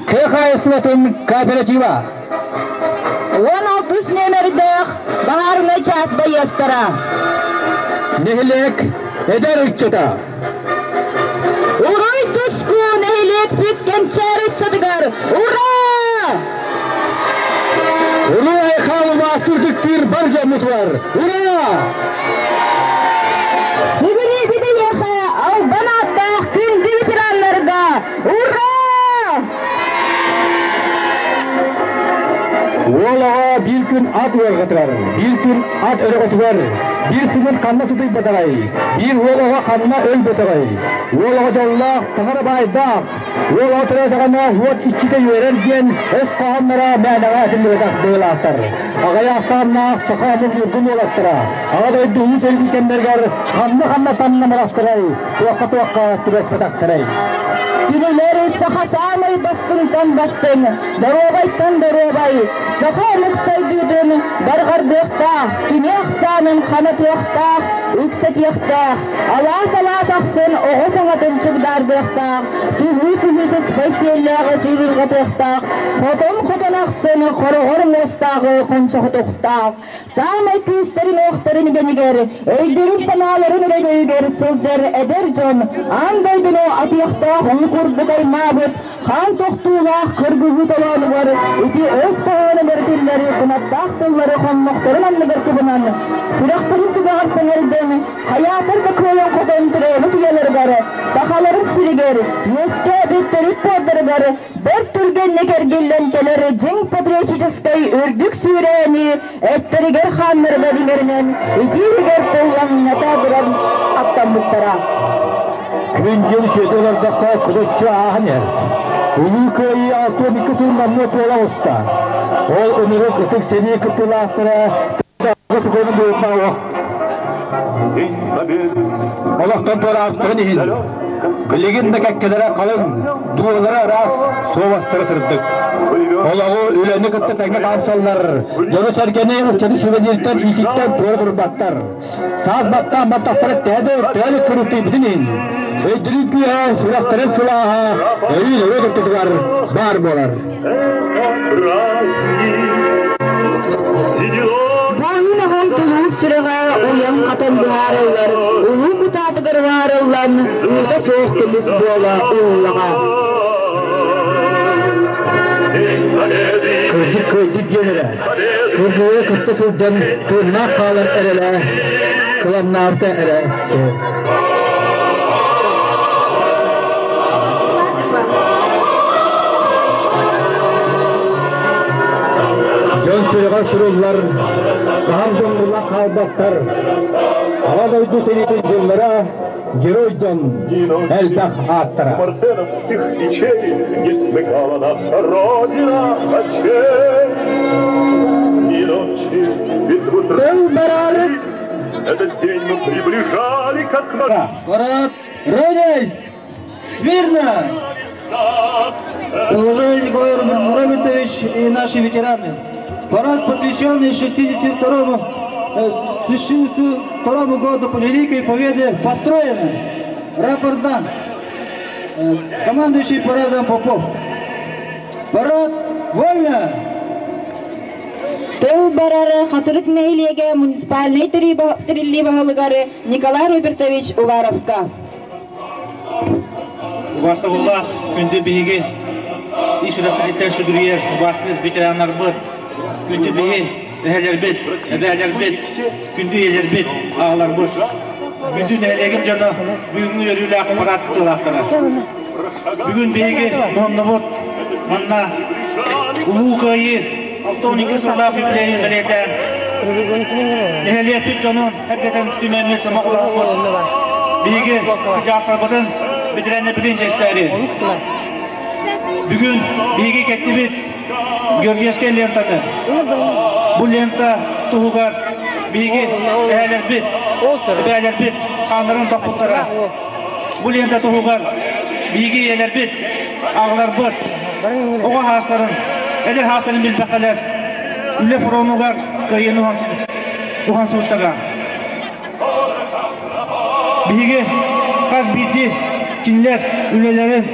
Тыа хаһаайыстыбатын кооператива. 16 нүөмэрдээх баһаарынай чаас байыастара. Нэһилиэк эдэр ыччата. Уруй туску нэһилиэкпит кэнчээри ыччатыгар ура! Улуу айхал убаастыыр ытыктыыр бар дьоммутугар ура! Сүгүрүйбүт эйиэхэ албан ааттаах күндү ветераннарга ура! Уол оҕо биир күн ат уорҕатыгар, биир күн ат өрөҕөтүгэр, биир сымын ханна сытыйбатаҕай, биир уол оҕо ханна өлбөтөҕөй? Уол оҕо дьоллоох, таҥара баайдаах, уол оҕо төрөөтөҕүнэ уот иччитэ үөрэр диэн өс хоһоонноро мээнэҕэ этиллибэтэх быһыылаахтар. Аҕыйах ахсааннаах саха омук ньургун уолаттара Аҕа дойду улуу сэриитин кэмнэригэр ханна-ханна тамнамырахтарай, туохха-туохха түбэспэтэхтэрэй? Кинилэр саха саамай бастыҥтан бастыҥ, доруобайтан доруобай, саха омук сайдыытын барҕардыахтаах, кини ахсаанын ханатыахтаах, үксэтиэхтээх, алаас-алаас ахсын оҕо саҥатын чугдаардыахтаах, түһүү-түһүү сыспай сиэллээҕи сыырҕатыахтаах, хотон-хотон ахсын хороҕор муостааҕы хончохотуохтаах, Саамай күүстэрин-уохтарын үгэнигэр, өйдөрүн-санааларын өрөгөйүгэр сылдьар эдэр дьон аан дойдуну атыйахтаах уу курдук аймаабыт хаан тохтуулаах кыргыһыы толоонугар ити өс хоһоонугар этиллэр кынаттаах тыллары хоннохторун анныгар кыбынан, сүрэхтэрин түгэҕэр сэҥэрдэн, хайаатар да кыайан-хотон төрөөбүт уйаларыгар Сахаларын сиригэр, үөскээбит төрүт буордарыгар бэрт түргэнник эргиллэн кэлэр дьиҥ патриотическай үрдүк сүүрээни эттэригэр-хааннарыгар иҥэринэн итииригэр тыллаҥната туран аттаммыттара. Күн-дьыл сүөтэ олордоххо кудуччу ааһан иһэр. Улуу Кыайыы 62 сыл номнуо туола оҕуста. Ол ынырык ытык сэрии кыттыылаахтара сокуону быһыытынан олохтон туораабыттарын иһин билигин да кэккэлэрэ халыҥ, дууһалара ыраас, суобастара сырдык. Олоҕу үлэни кытта тэҥҥэ хаамсаллар, дьону-сэргэни ыччаты сүбэлииртэн, иититтэн туора турбаттар. Саас баттаан баттахтара төһө да өртөөн кырыытыйбытын иһин, өйдөрүн күүһэ, сүрэхтэрин сылааһа өрүү норуот ортотугар баар буолар. Буойун аҕай тулуур сүрэҕэ уйан-хатан быһаарыллар, улуу кутаатыгар уһаарыллан, уута суох көмүс буола ууллаҕа. Кырдьык кыайдык диэн эрэ, кыргыһыы кытта сылдьан тыыннаах хаалар эрэлэ, кыламнаабыта эрэ суох. Дьон сүрэҕэр суруллар, хаһан дьоҥҥула хаалбаттар. Аҕа дойду сэриитин дьыллара герой дьон элбэх ааттара. Мартеновских течей не смыкала наша Родина очей. Ни ночи, ветру Тыл барар Этот день мы приближали как на... Парад равняйсь! Смирно! Уважаемый Николай Робертович и наши ветераны, парад, посвященный 62-му 62 году Великой Победы, построен. Рапорт сдан. Командующий парадом Попов. Парад вольно! Тыл барар Хатырык нэһилиэгэ муниципальнай тэриллии баһылыгар Николай Робертович Уваровка. Убаастабыллаах күндү биһиги ис сүрэхпититтэн сүгүрүйэр убаастыыр ветераннарбыт, күндү биһи эһэлэрбит, эбээлэрбит, күндү ийэлэрбит, аҕаларбыт, күндү нэһилиэгим дьоно бүгүҥҥү үөрүүлээх парад кыттыылаахтара. Бүгүн биһиги муһуннубут манна Улуу Кыайыы 62 сыллаах юбилейын бэлиэтээн нэһилиэкпит дьонун эргэтэн түмэммит сомоҕолоһоммут биһиги кырдьаҕастарбытын бэтэрээннэрбитин чэстээри. Бүгүн биһиги кэттибит Георгиевскай лентаны. Бу лента туһугар биһиги эһээлэрбит, эбээлэрбит хааннарын тохпуттара. Бу лента туһугар биһиги ийэлэрбит, аҕаларбыт оҕо хаастарын, эдэр хаастарын билбэххэлэр үлэ фронугар кыайыыны уһансыбыттара. Биһиги хас биирдии кинилэр үлэлэрин,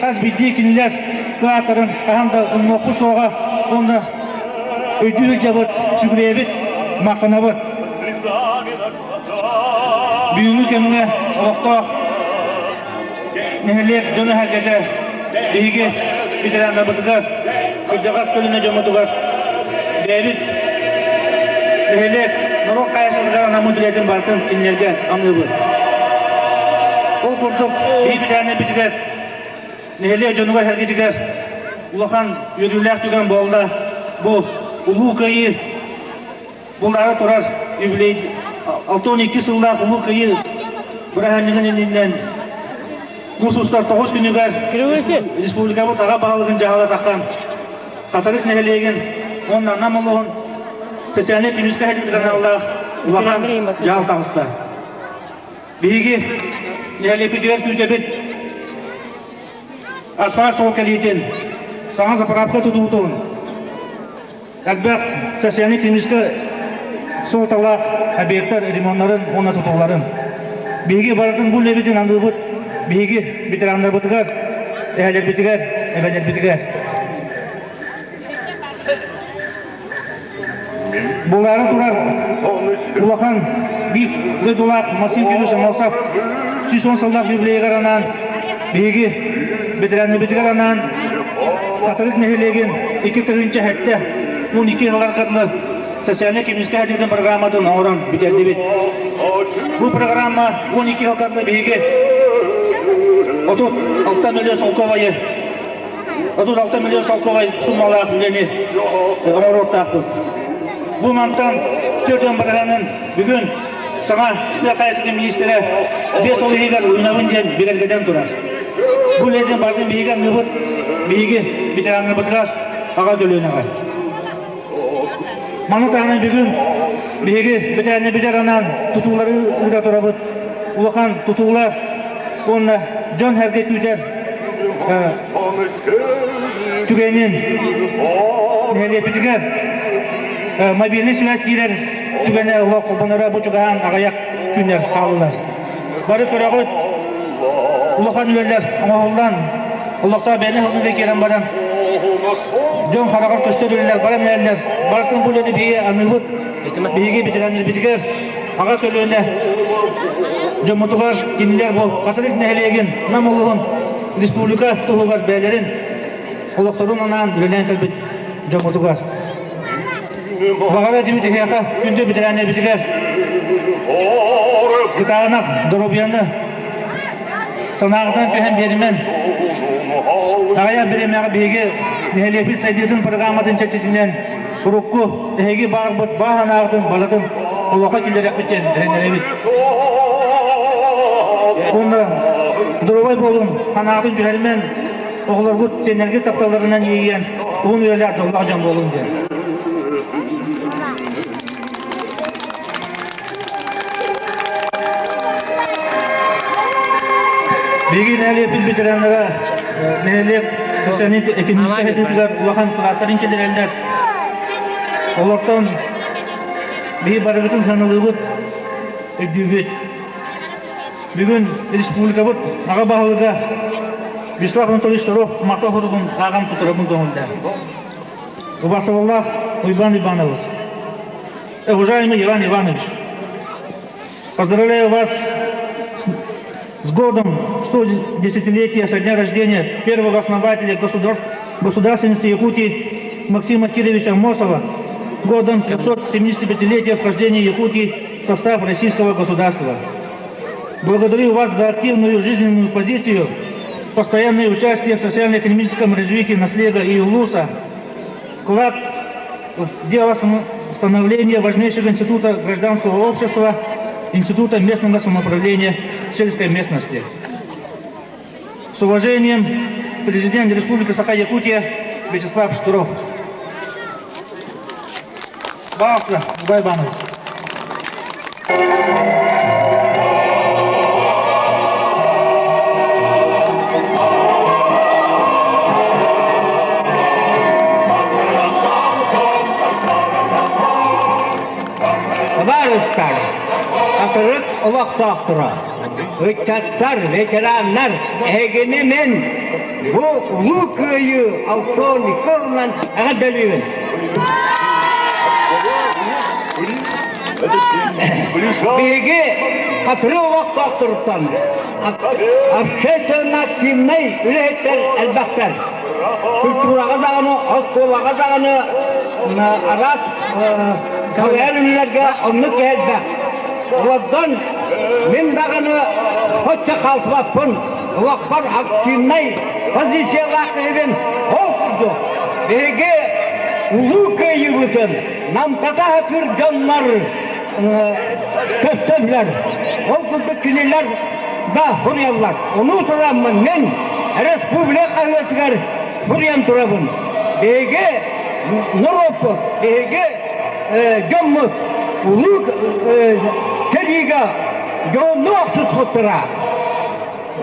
хас биирдии кинилэр кылааттарын хаһан да умнуохпут суоҕа уонна өйдүү сылдьабыт, сүгүрүйэбит, махтанабыт. Бүгүҥҥү кэмҥэ олохтоох нэһилиэк дьоно-сэргэтэ биһиги ветераннарбытыгар, кырдьаҕас көлүөнэ дьоммутугар бэйэбит нэһилиэк норуот хаһаайыстыбатыгар анаммыт үлэтин барытын кинилэргэ аныыбыт. Ол курдук, биһиги ветераннарбытыгар нэһилиэк дьонугар-сэргэтигэр улахан үөрүүлээх түгэн буолла. Бу Улуу Кыайыы Булаары турар юбилей 62 сыллаах Улуу Кыайыы бырааһынньыгын иннинэн муус устар тоҕус күнүгэр республикабыт аҕа баһылыгын дьаһала тахсан Хатырык нэһилиэгин уонна Нам улууһун социальнай түмүскэ аналлаах улахан дьаһал таҕыста. Биһиги нэһилиэкпитигэр күүтэбит асфальт суол кэлиитин, саҥа заправка тутуутун, Элбэх социальнай киниискэ суолталаах объектар ремоннарын уонна тутууларын. Биһиги барытын бу үлэбитин аныыбыт биһиги ветераннарбытыгар, эһэлэрбитигэр, эбэлэрбитигэр. Булаары турар улахан биир дойдулаах Максим Кириллович Аммосов 110 сыллаах юбилейыгар анаан биһиги ветераннарбытыгар анаан Хатырык нэһилиэгин 2007 12 сылларга дылы социальнай-экономическай сайдыытын программатын оҥорон бүтэрдибит. Бу программа 12 сылга дылы биһиги 36 миллион солкуобайы 36 миллион солкуобай суммалаах үлэни оҥоруохтаахпыт. Бу мантан төрдүөн бырыһыанын бүгүн саҥа тыа хаһаайыстыбатын миниистирэ 5 сыл иһигэр уйунабын диэн бигэргэтэн турар. Бу үлэтин барытын биһиги аныыбыт, биһиги ветераннарбытыгар аҕа көлүөнэҕэ. Маны таһынан бүгүн биһиги ветераннарбытыгар анаан тутуулары ыыта турабыт. Улахан тутуулар уонна дьон-сэргэ күүтэр түгэнин нэһилиэкпитигэр мобильнай связь киирэр түгэнэ олох холбоноро бу чугаһаан аҕыйах күннэр хааллылар. Бары көрөҕүт, улахан үлэлэр оҥоһуллан, олохтоох бэйэни сылгыга киирэн баран, дьон хараҕар көстөр үлэлэр баран иһэллэр. Барытын бу үлэни биһиги аныыбыт, биһиги ветераннарбытыгар аҕа көлүөнэ дьоммутугар кинилэр бу Хатырык нэһилиэгин Нам улууһун республика туһугар бэйэлэрин олохторун анаан үлэлээн кэлбит дьоммутугар. Баҕара этибит эһиэхэ күндү бэтэрээннэрбитигэр кытаанах доруобуйаны санааҕытынан түһэн биэримэн аҕыйах бириэмэҕэ биһиги нэһилиэкпит сайдыытын программатын чэрчитинэн урукку эһиги баарбыт баа санааҕытын барытын олоххо киллэриэхпит диэн эрэнэбит. Уонна доруобай буолуҥ, санаатын түһэримэн, оҕолоргут сиэннэргит тапталларынан иэйэн, уһун үйэлээх дьоллоох дьон буолуҥ диэн. Биһиги нэһилиэкпит ветераннара нэһилиэк социальнай экономическай сайдыытыгар улахан кылааттарын киллэрэллэр. Олортон биһи барыбытын сыаналыыбыт, өйдүүбүт. Бүгүн республикабыт аҕа баһылыга Вячеслав Анатольевич Таров махтал суругун ааҕан тутарабын көҥүллээх. Убастабыллаах Уйбан Иванович, Уважаемый Иван Иванович, поздравляю вас с годом 110-летия со дня рождения первого основателя государственности Якутии Максима Кировича Аммосова, годом 375-летия вхождения Якутии в состав российского государства. Благодарю вас за активную жизненную позицию, постоянное участие в социально-экономическом развитии наслега и улуса, вклад в дело становления важнейшего института гражданского общества, Института местного самоуправления сельской местности. С уважением, президент Республики Саха-Якутия Вячеслав Штуров. Баалта, Угай Иванович. Табаарыстар, хатырык олохтоохторо, ыччаттар, ветераннар, эһигини мин бу Улуу Кыайыы 62 сылынан эҕэрдэлиибин! Биһиги хатырык олохтоохторуттан общественно-активнай үлэһиттэр элбэхтэр. Культураҕа даҕаны, оскуолаҕа даҕаны араас салайар үлэлэргэ оннук киһи элбэх. Олордон мин даҕаны соччо хаалсыбаппын. Олохпор активнай позициялаах киһибин. Ол курдук биһиги Улуу Кыайыыбытын намтата сатыыр дьоннор көстөллөр. Ол курдук кинилэр да суруйаллар. Ону тураммын мин республика хаһыатыгар суруйан турабын. Биһиги норуоппут, биһиги дьоммут улуу сэриигэ дьоһуннук охсуспуттара.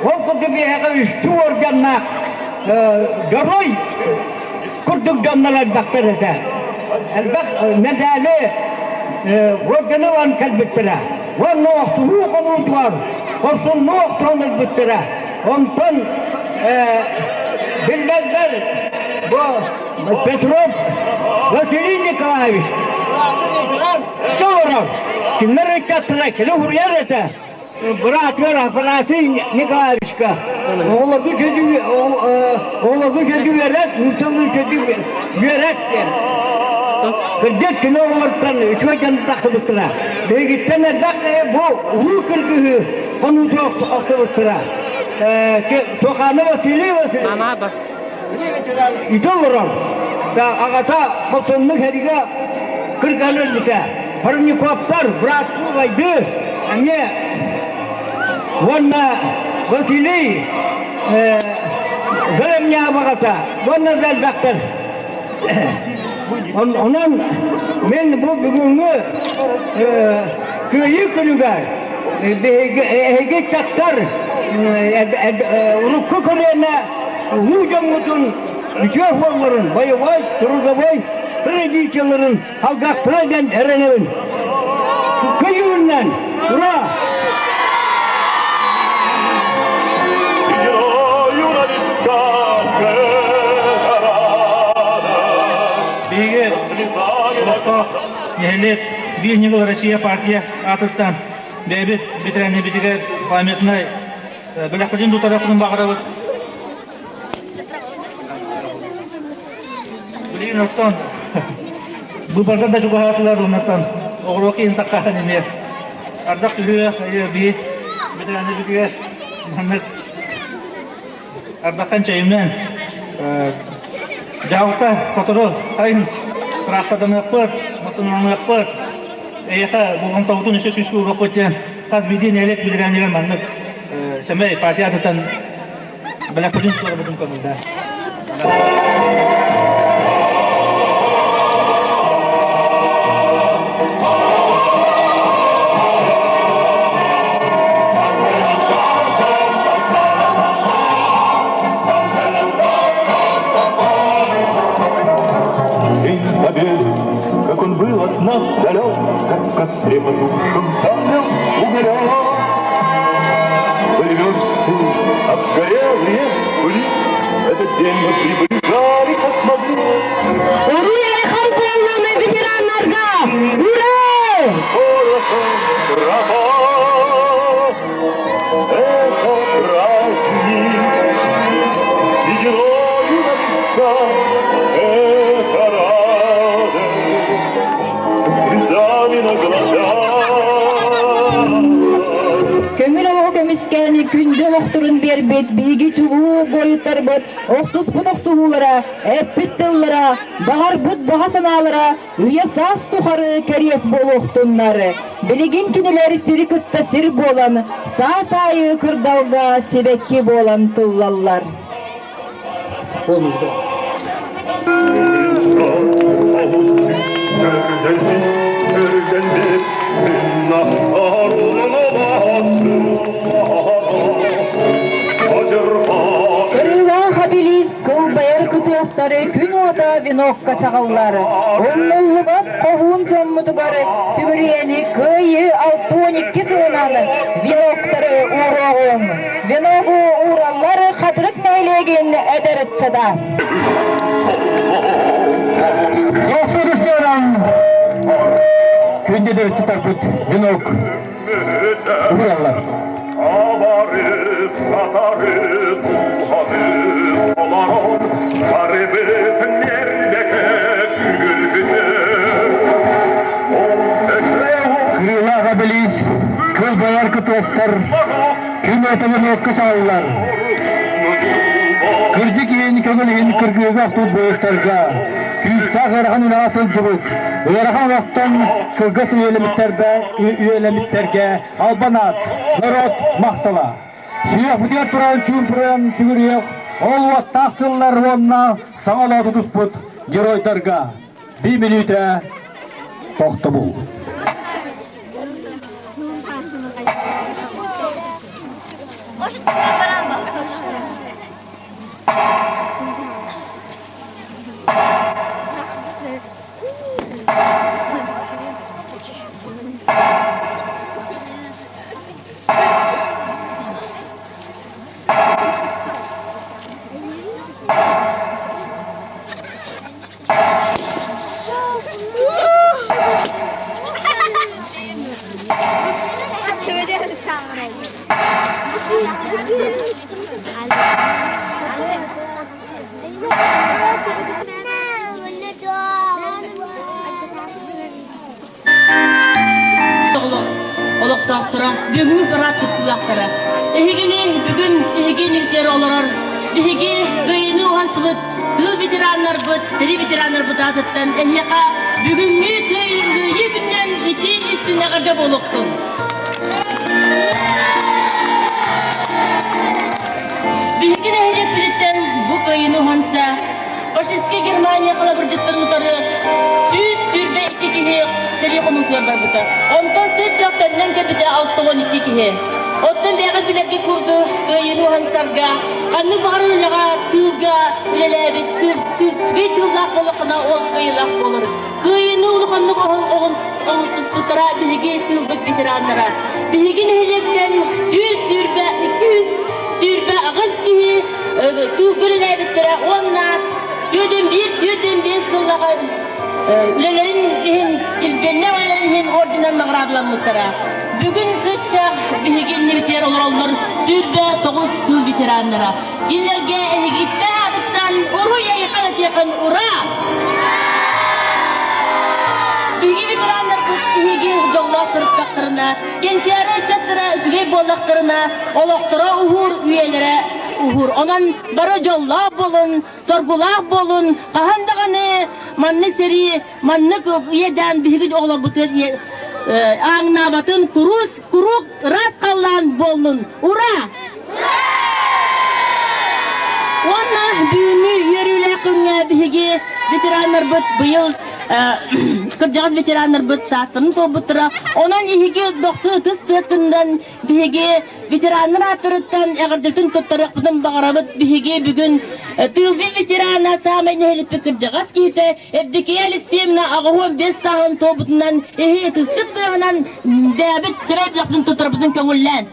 Ол курдук биһиэхэ үстүү органнаах дьоруой курдук дьоннор элбэхтэр этэ. Элбэх медали органы ылан кэлбиттэрэ. Уонна охсуһуу хонуутугар хорсуннуу охсуһан ылбыттара. Онтон биллэллэр бу Петров Василий Николаевич олорор. Кинилэр ыччаттара кини суруйар этэ. Быраатыгар Афанасий Николаевичка оҕолоргу оҕолоргу көдү үөрэт, нууччалыы көдү үөрэт диэн. Кырдьык кини оҕолортон үчүгэй дьон тахсыбыттара. Биһигиттэн элбэх киһи бу улуу кыргыһыы хонуутун охсубуттара. Туохаана Василий Васильевич ити олорон аҕата хотоннук хэригэ кырган өлбүтэ. Парниковтар бырааттыы убайдыы эмиэ уонна Василий Заремнябаҕата уонна да элбэхтэр. Онон мин бу бүгүҥҥү Кыайыы күнүгэр эһиги ыччаттар урукку көлүөнэ улуу дьоҥҥутун үтүө суолларын, боевой, трудовой традицияларын алгахтара диэн эрэнэбин. Кыайыынан! Ура! Биһиги олохтоох нэһилиэк Биир ньыгыл Россия партия аатыттан бэйэбит бэтэрээннэрбитигэр памятнай бэлэхпитин тутарыахпытын баҕарабыт. Билигин оттон быыбардар да чугаһаатылар, оннуттан оҕуруо киһин таххаһан эмиэ ардах түһүө, биһи бэтэрээннэрбитигэр маннык ардаххан чэйимнэн дьаалта сотору сайын трактаданыахпыт, массыыналаныахпыт, эйиэхэ болҕомтобутун өссө күүскэ ууруохпут диэн хас биирдии нэһилиэк бэтэрээнигэр маннык сэмэй партия аатыттан бэлэхпитин туруорбутун көҥүллээн. День победы, как он был от нас далек, как в костре потухшем камнем угорел. Были версты, обгорелые пыли, этот день мы приближали, как могли. Уруй-айхал буоллун ветераннарга! Ура! Порохом тропа, это праздник, и герою на веках это радость, слезами на глазах. Көҥүл олоҕу көмүскээн күндү олохторун биэрбит биһиги чулуу буойуттарбыт охсуспут охсуһуулара, эппит тыллара, баҕарбыт баҕа санаалара үйэ-саас тухары кэриэс буолуохтуннар. Билигин кинилэр сири кытта сир буолан, саас аайы кырдалга сибэкки буолан тыллаллар. Кырыылаах обелиск кылбайар кытыастары күн уота венокка чаҕыллар. Умнуллубат хоһуун дьоммутугар сүгүрүйэни Кыайыы 62 сылынан веноктары ууруоҕуҥ. Веногу уураллар Хатырык нэһилиэгин эдэр ыччата. Дохсун күндү төрүччү венок уураллар. Абары, сатары, туханы, толорон, барыбыт нербеке күгүлбүтэ. Кырыылаах обелиск, кылбайар кытыастар, күн отомун окко чаҕыллар. Кырдьык иһин көҥүл иһин кыргыыга охтубут буойуттарга, күүстээх ыарахан үлэҕэ сылдьыбыт, ыарахан олохтон кылгас үйэлэммиттэргэ албан аат, норуот махтала. Сүһүөхпүтүгэр туран чуумпуруйан сүгүрүйүөх, ол уоттаах сыллар уонна саҥа олоҕу тутуспут геройдарга биир мүнүүтэ тохтобул. олохтоохторо, бүгүҥҥү парад кыттыылаахтара. Эһигини бүгүн эһиги иннигитигэр олорор биһиги Кыайыыны уһансыбыт тыыл ветераннарбыт, сэрии ветераннарбыт аатыттан эһиэхэ бүгүҥҥү Кыайыы күнүнэн итии истиҥ эҕэрдэ буолуохтун! Биһиги нэһилиэкпититтэн бу кыайыыны уһанса фашистскай Германия халабырдьыттарын утары 122 киһи сэрии хонуутугар барбыта. Онтон сыт-дьах төннөн кэлбитэ 62 киһи. Оттон бэйэҕит билэргит курдук кыайыыны уһансарга ханнык баҕарар үлэҕэ тыылга үлэлээбит үчүгэй тыыллаах буоллаххына ол кыайыылаах буолар. Кыайыыны улаханнык оҥостуспуттара биһиги тыылбыт ветераннара. Биһиги нэһилиэктэн 120 228 киһи тыылга үлэлээбиттэрэ уонна 41-45 сыллаҕа үлэлэрин иһин, килбиэннээх үлэлэрин иһин орденынан наҕараадаламмыттара. Бүгүн сыччах биһиги иннибитигэр олороллор 29 тыыл ветераннара. Кинилэргэ эһигиттэн аатыттан уруй-айхан этиэхин ура! Биһиги ветераннарбыт биһиги дьоллоох сырыттахтарына, кэнчээри ыччаттара үчүгэй буоллахтарына, олохторо уһуур, үйэлэрэ уһуур. Онон бары дьоллоох буолун, соргулаах буолун, хаһан даҕаны маннык сэрии, маннык иэдээн биһиги оҕолорбутугар ааҥнаабатын, куруус, куруук ыраас халлаан буоллун. Ура! Уонна бүгүҥҥү үөрүүлээх күҥҥэ биһиги ветераннарбыт быйыл кырдьаҕас ветераннарбыт саастарын туолбуттара. Онон иһиги дохсун ытыс тыатынан биһиги ветераннар ааттарыттан эҕэрдэтин туттарыахпытын баҕарабыт. Биһиги бүгүн тыылбын ветерана саамай нэһиликпит кырдьаҕас киһитэ Евдокия Алексеевна 85 сааһын туолбутунан иһи ытыскыт тыаһынан бэйэбит сирэй бэлэхпин туттарбытын көҥүллээн.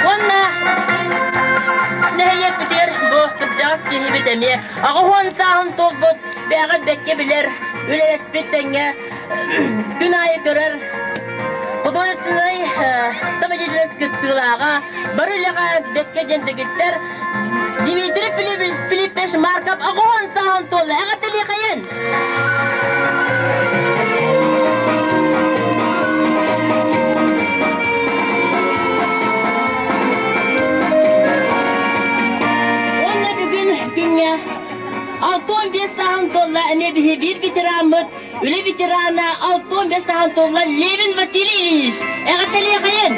Уонна нэһилиэкпитигэр бу кырдьаҕас киһибит эмиэ 80 сааһын туолбут бэйэҕит бэккэ билэр, үлэлэспит тэҥҥэ күн аайы көрөр художественнай самодеятельность кыттыылааҕа, бары үлэҕэ бэккэ дьэнтэгиттэр Дмитрий Филиппович Марков 80 сааһын туолла. Эҕэрдэлиэхэйин! Уонна бүгүн күҥҥэ 65 сааһын туолла эмиэ биһи биир ветераммыт Үлэ ветерана 65 сааһын туолла Левин Василий Ильич. Эҕэрдэлиэхэйин!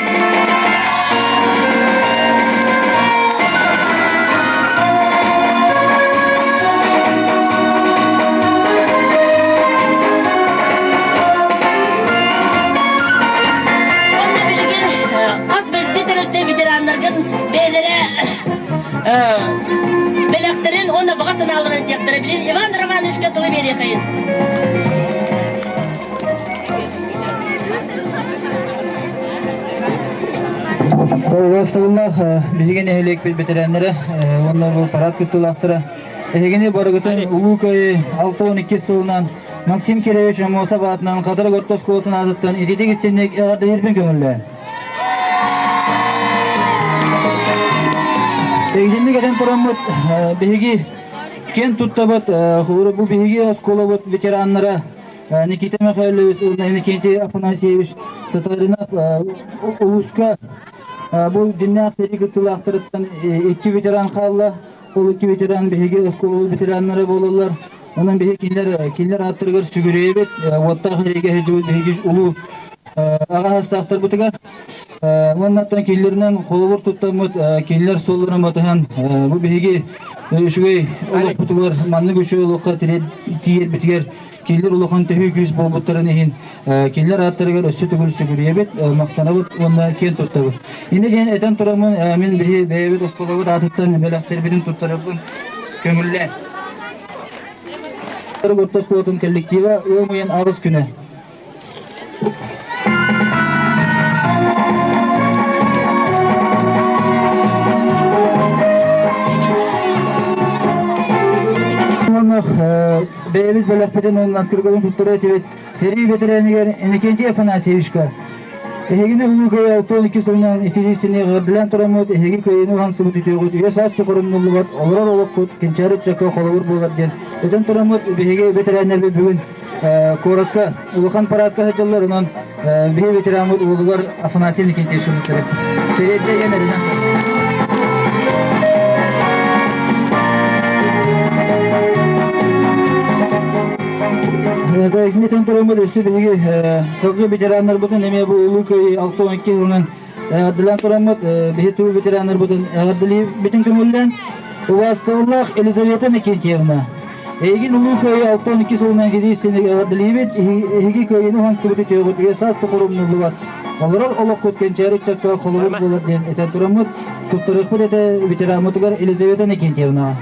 Уонна билигин хас бэлти тэрилтэ ветераннаргын бэйэлэрэ бэлэхтэрин уонна баҕа санааларын этиэхтэрэ. Билин Иван Романовичка тылы биэриэхэйин. Убастабыллаах биһиги нэһилиэкпит бэтэрээннэрэ уонна бу парад кыттыылаахтара эһигини барыгытын Улуу Кыайыы 62 сылынан Максим Кирович Аммосов аатынан Хатырык орто оскуолатын аатыттан ититик истинник эҕэрдэлиирбин көҥүллээн. Итинник этэн тураммыт биһиги Киэн туттабыт, бу биһиги оскуолабыт ветераннара Никита Михайлович уонна Иннокентий Афанасьевич Татаринов улууска бу дьиннээх сэрии кыттыылаахтарыттан икки ветеран хаалла. Ол икки ветеран биһиги оскуолабыт ветераннара буолаллар. Онон биһиги кинилэр кинилэр ааттарыгар сүгүрүйэбит, уоттаах сэриигэ сылдьыбыт биһиги улуу аҕа саастаахтарбытыгар. Уоннаттан кинилэринэн холобур туттаммыт, кинилэр суолларын батыһан, бу биһиги үчүгэй олохпутугар, маннык үчүгэй олоххо тиийэрбитигэр кинилэр улахан төһүү күүс буолбуттарын иһин кинилэр ааттарыгар өссө төгүл сүгүрүйэбит, махтанабыт уонна киэн туттабыт. Инньэ диэн этэн тураммын, мин биһи бэйэбит оскуолабыт аатыттан бэлэхтэрбитин туттарарбын көҥүллээн. Орто оскуолатын коллектива ыам ыйын аҕыс күнэ. Бэйэбит бэлэхпитин уонна кыргызын туттара этибит. Сэрии бэтэрээнигэр Иннокентий Афанасьевичка Эһигини Улуу Кыайыы 62 сылынан итии эҕэрдэлээн тураммыт, эһиги кыайыыны уһансыбыт үтүөҕүт үйэ-саас тухары умнуллубат, олорор олоххут кэнчээри ыччакка холобур буолар диэн этэн тураммыт, биһиги бэтэрээннэрбит бүгүн куоракка улахан параадка сылдьаллар, онон биһиги ветераммыт уолугар Афанасий Никитич суруттары. Сэриэддэ диэн эрэнэн. Итинтэн тураммыт өссө биһиги салгыы ветераннарбытын эмиэ бу Улуу Кыайыы 62 сылынан эҕэрдэлээн тураммыт биһи тыл ветераннарбытын эҕэрдэлиибитин көҥүллээн убаастабыллаах Елизавета Никитьевна эйигин Улуу Кыайыы 62 сылынан кириистини эҕэрдэлиибит эһиги кыайыыны уһансыбыт үтүөҕүт үйэ саас тухары умнуллубат олорор олоххут кэнчээри ыччакка холобур буолар диэн этэн тураммыт туттарыахпыт этэ ветераммытыгар Елизавета Никитьевнаҕа.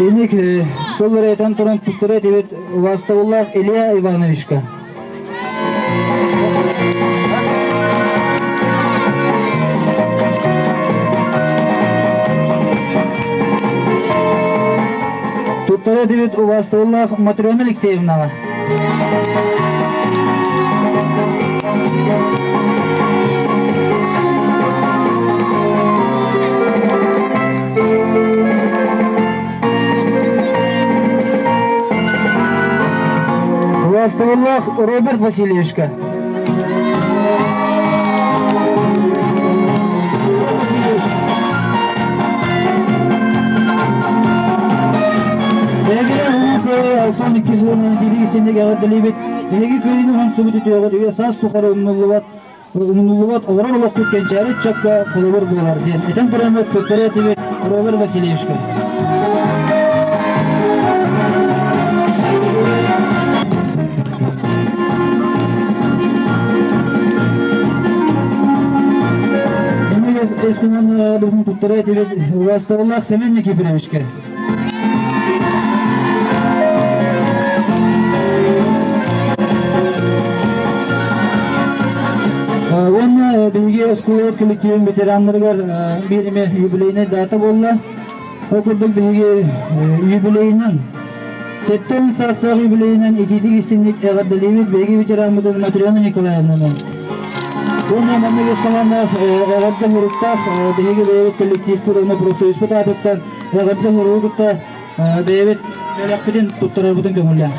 Инник сыл этэн туран туттара этибит убаастабыллаах Илья Ивановичка. Туттара этибит убаастабыллаах Матрена Алексеевнаҕа. Убаастабыллаах Роберт Васильевичка. Алтан икки сылынан киирии синник эҕэрдэлиибит. Биһиги кыайыыны уһансыбыт үтүөҕүт үйэ саас тухары умнуллубат умнуллубат олорор олохпут кэнчээри ыччакка холобур буолар диэн этэн тураммыт туттара этибит Роберт Васильевичка. Эскинан туттара этибит убаастабыллаах Семен Никифоровичка. Уонна биһиги оскуолабыт коллективын ветераннарыгар биир эмэ юбилейнай дата буолла. Ол курдук биһиги юбилейынан 70 саастаах юбилейынан итиитик истинник эҕэрдэлиибит биһиги ветераммытын Матрена Николаевнаны. Уонна маннык ыстаманнаах эҕэрдэ суруктаах биһиги бэйэбит коллективпыт уонна профсоюзпут аатыттан эҕэрдэ суругу кытта бэйэбит бэлэхпитин туттарарбытын көҥүллээн.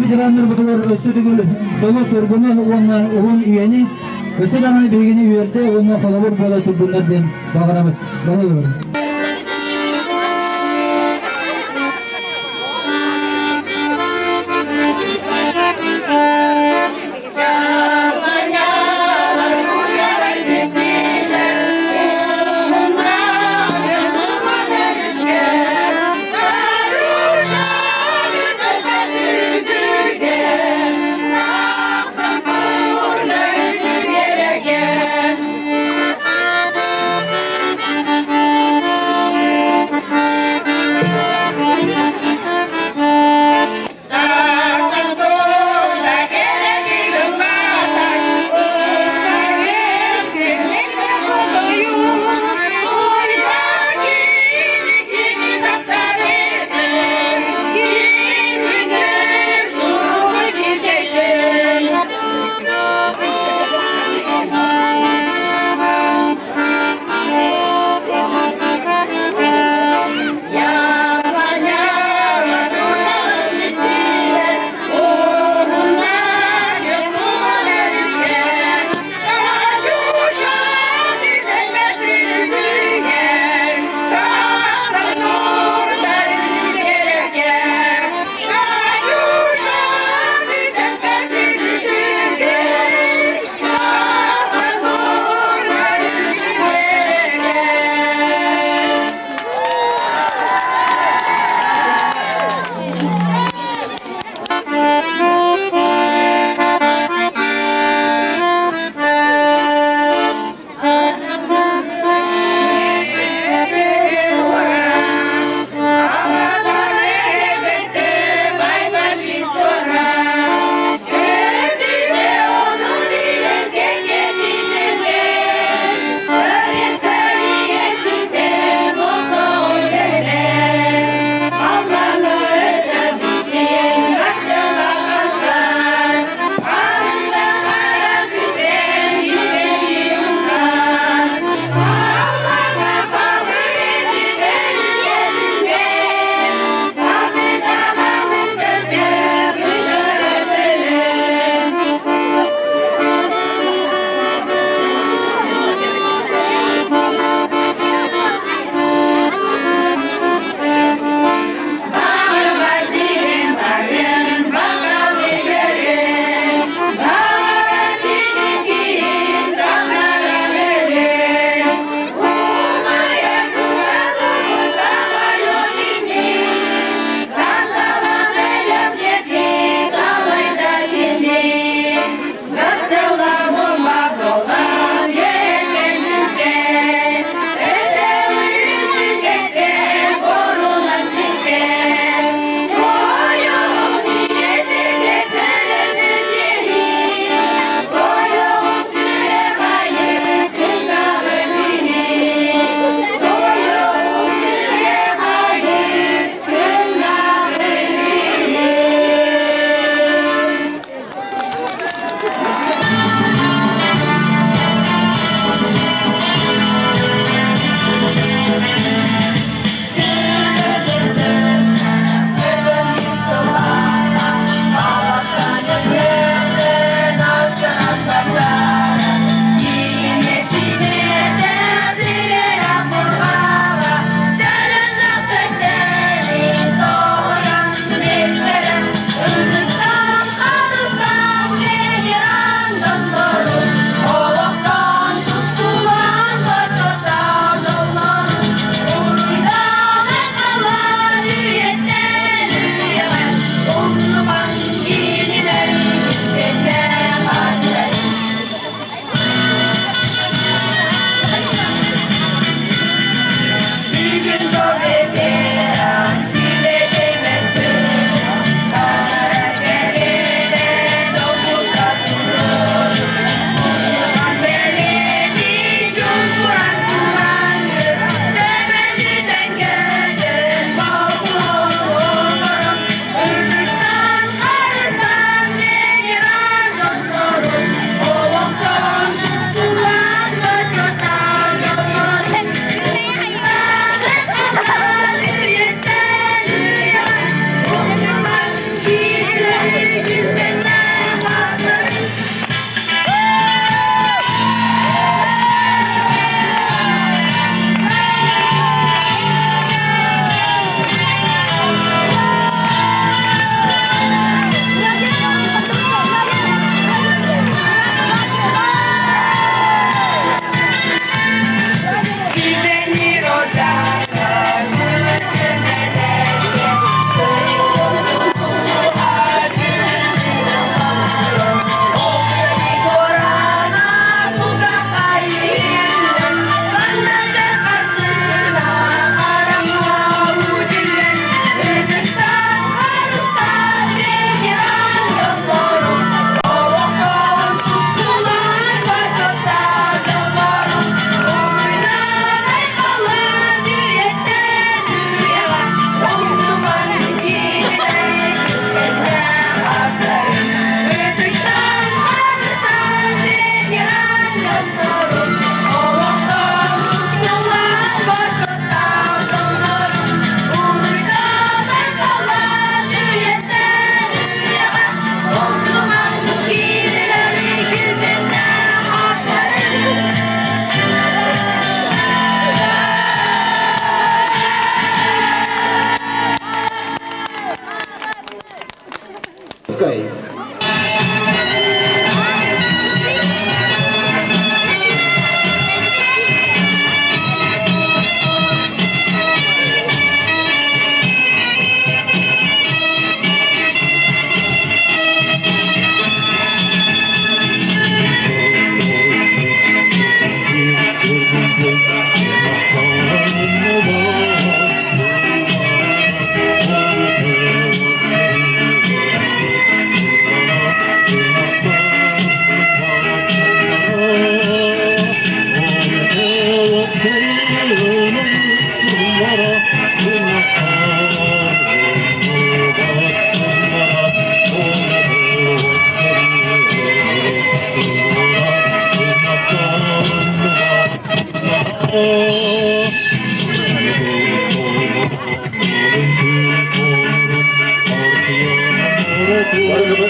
Ветераннарбытыгар өссө төгүл дьолу соргуну уонна уһун үйэни өссө даҕаны биһигини үөрдэ уонна холобур буола турдуннар диэн баҕарабыт. Баҕарабыт.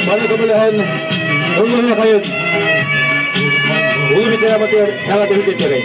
Бары көмөлөһөн, ыллыһыахайын. Улуу ветераммытыгар эҕэрдэ бүтүннэрэй.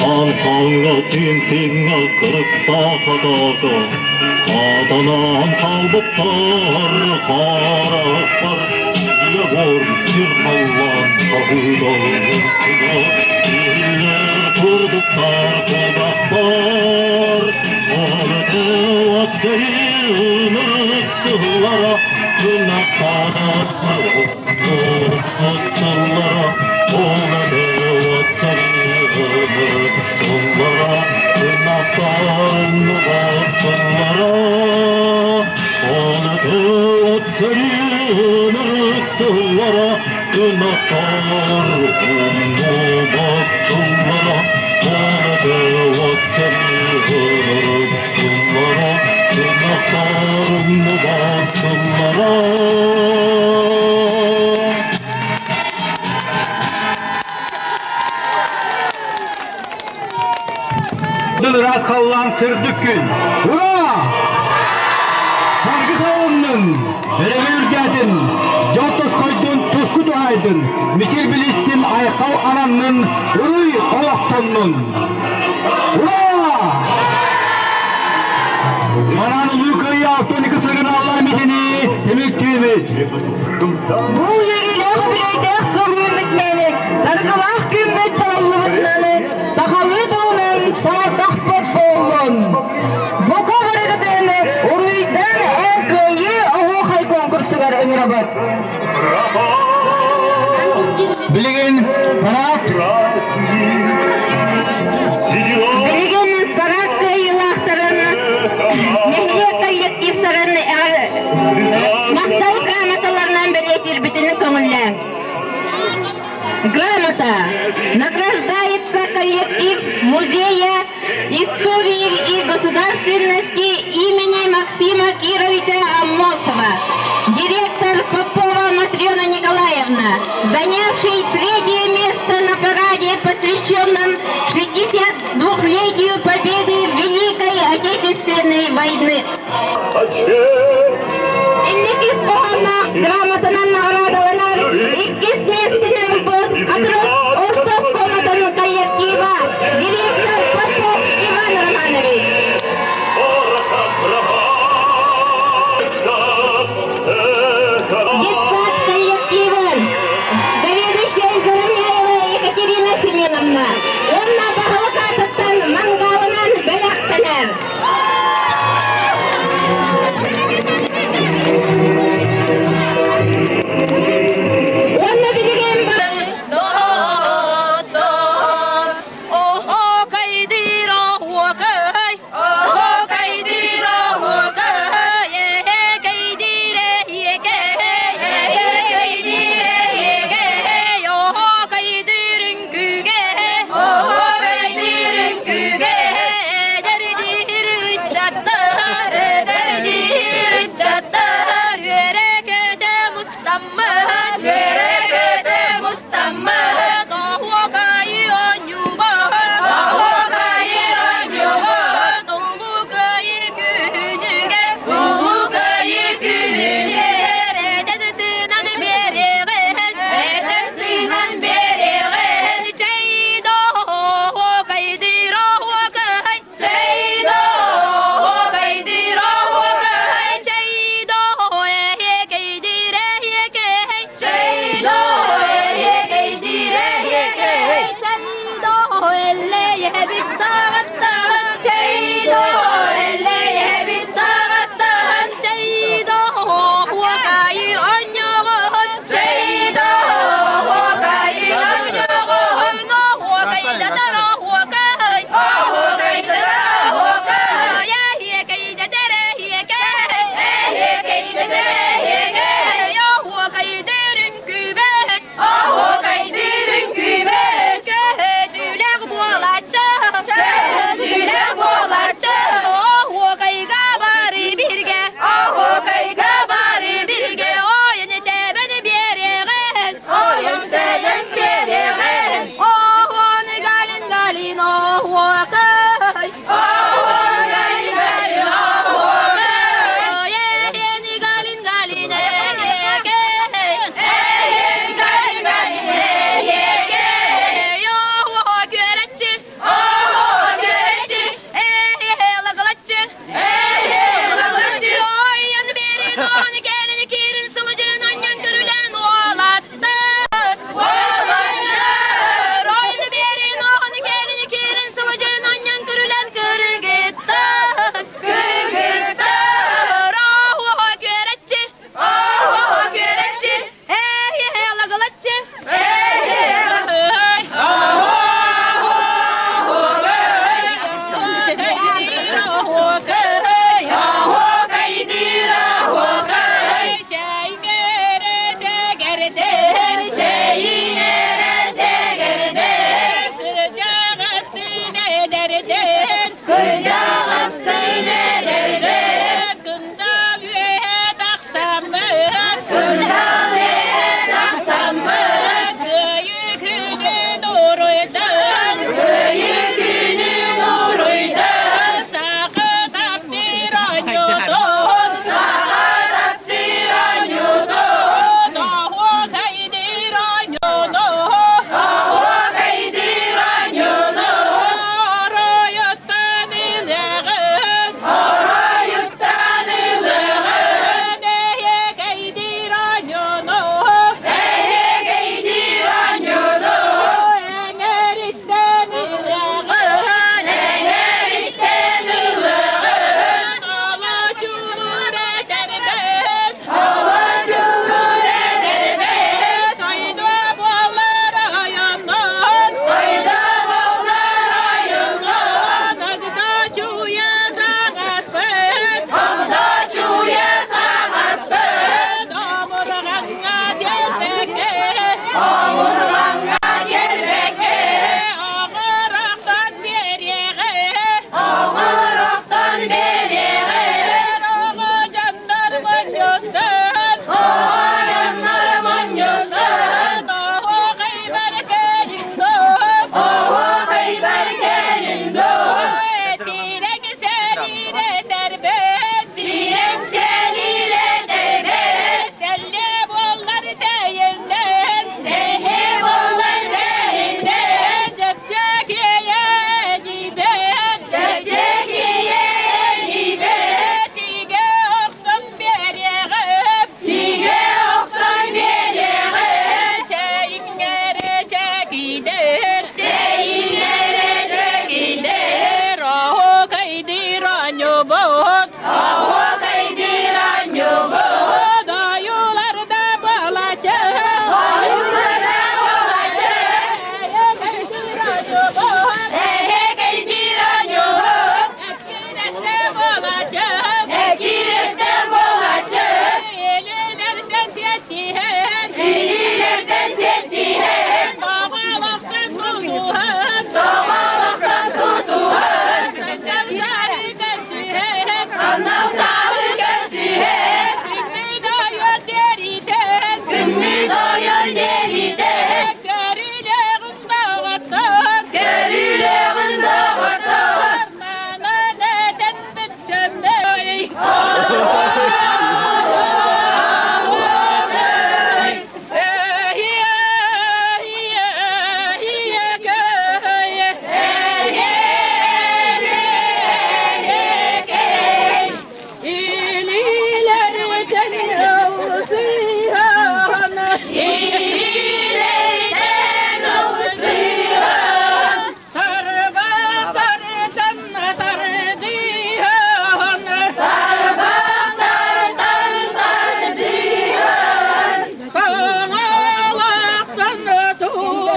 Халҕаҥҥа тиҥ-тиҥҥэ кырыктаах атака, Хатанан хаалбыттар харахпар, Егор сир халлаан хаһыыталлар, Иһиллэр курдуктар кулгаахпар, Олотуот сэрии сыллара, Кынаттаах сыллара, Олотуот сэрии сыллара, Кынаттаах сыллара, Олотуот сэрии сыллара, Кынаттар умнубат сыллара, Олотуот сэрии сыллара, Кынаттар умнубат сыллара. Дыл ыраас халлаан сырдык күн. Ура! Саргы салыннын, өрөгөй үрдээтин, дьол тосхойдун, туску туһаайдын, мичил билистин, айхал ананнын, уруй олохтоннун! Ура! Манан Улуу Кыайыы 62 сылын аллар митини түмүктүүбүт. Бу үөрүүлээх үбүлүөйдээх сыл үүммүтүнэн, саргылаах күммүт салаллыбытынан, сахалыы тылынан саҥардахпыт буоллун! Бука барыгытын уруйдан эр кыайыы оһуохай конкурсугар ыҥырабыт! Билигин парад Билигин парад кыайыылаахтарын, нэһилиэк коллективтарын махтал грамоталарынан бэлиэтиирбитин көҥүллээҥ. Грамота награждается коллектив музея истории и государственности имени Максима Кировича Аммосова, директор Попова Матрена Николаевна, занявший третье место на параде, посвященном 62-летию Победы в Великой Отечественной войны. Инники хоһоонноох грамотанан наҕараадаланар иккис миэстэни ылбыт Атрос орто оскуолатын коллектива, директор Попов Иван Романович. Детсад коллективын заведующая Заровняева Екатерина Семеновна уонна баһылык аатыттан мангаалынан бэлэхтэнэр.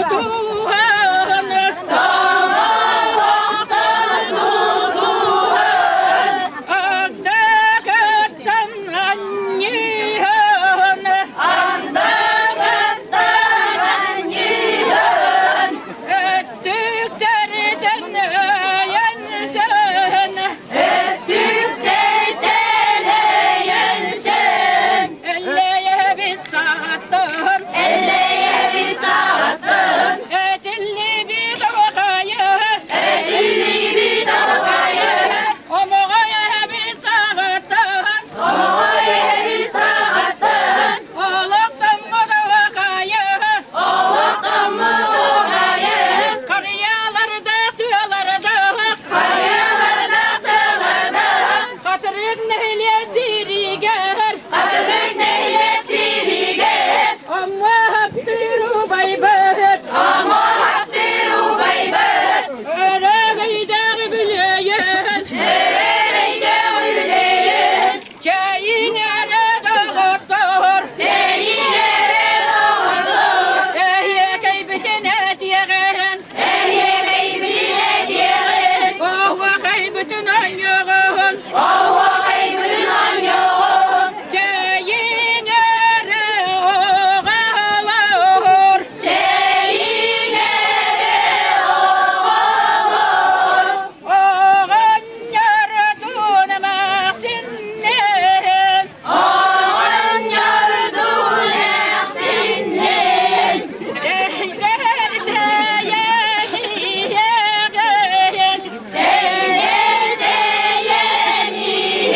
тутуһан, Тоҥолохтон тутуһан, Андакаттан анньыһан, Андакаттан анньыһан, Өттүктэртэн өйөнсөн, Өттүктэртэн өйөнсөн, Эллэйэбит саҕаттан, Эллэйэбит саҕаттан, Этиллибит оҕайы, Этиллибит оҕайы, Омоҕой эһэбит саҕаттан, Омоҕой эһэбит саҕаттан, Олохтоммут оҕайы, Олохтоммут оҕайы, Харыйаларда тыаларда, Харыйаларда тыаларда, Хатырык нэһилиэк сиригэр, Хатырык нэһилиэк сиригэр, Омуоһаптыыр убайбыт, Омуоһаптыыр убайбыт, Өрөгөйдөөх үбүлүөйүн, Өрөгөйдөөх үбүлүөйүн, Чэйиҥ эрэ доҕоттор, Чэйиҥ эрэ доҕоттор, Эһиэкэйбитин этиэҕин, Эһиэкэйбитин этиэҕин, Оһуохайбытын оонньуоҕун, Оһуохайбытын оонньуоҕун, Чэйиҥ эрэ оҕолор, Чэйиҥ эрэ оҕолор, Оҕонньордуун эмээхсиннээн, Оҕонньордуун эмээхсиннээн, Тэйдэр-тэйэн иһэҕин, Тэйдэр-тэйэн иһэҕин,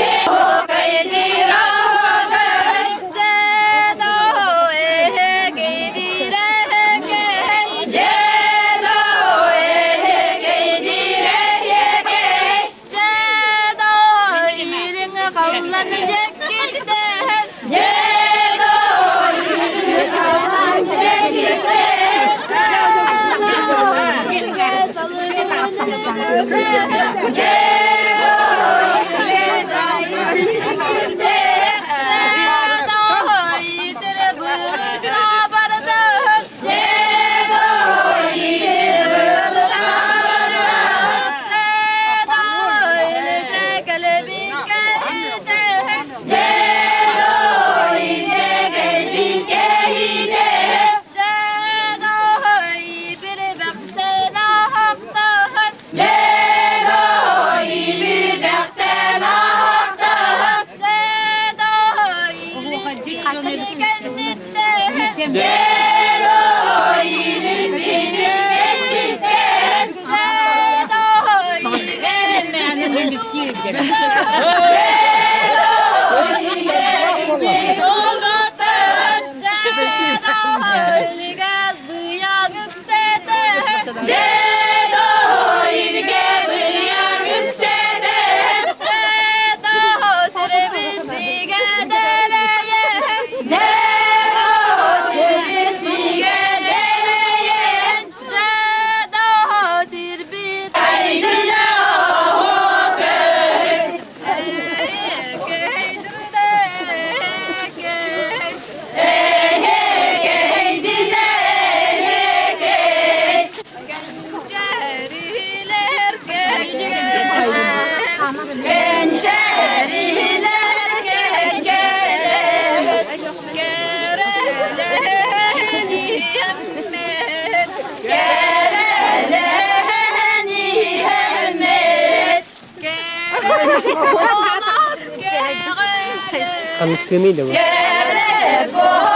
Хамыстыамый да бу?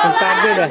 Сунтаардыы да?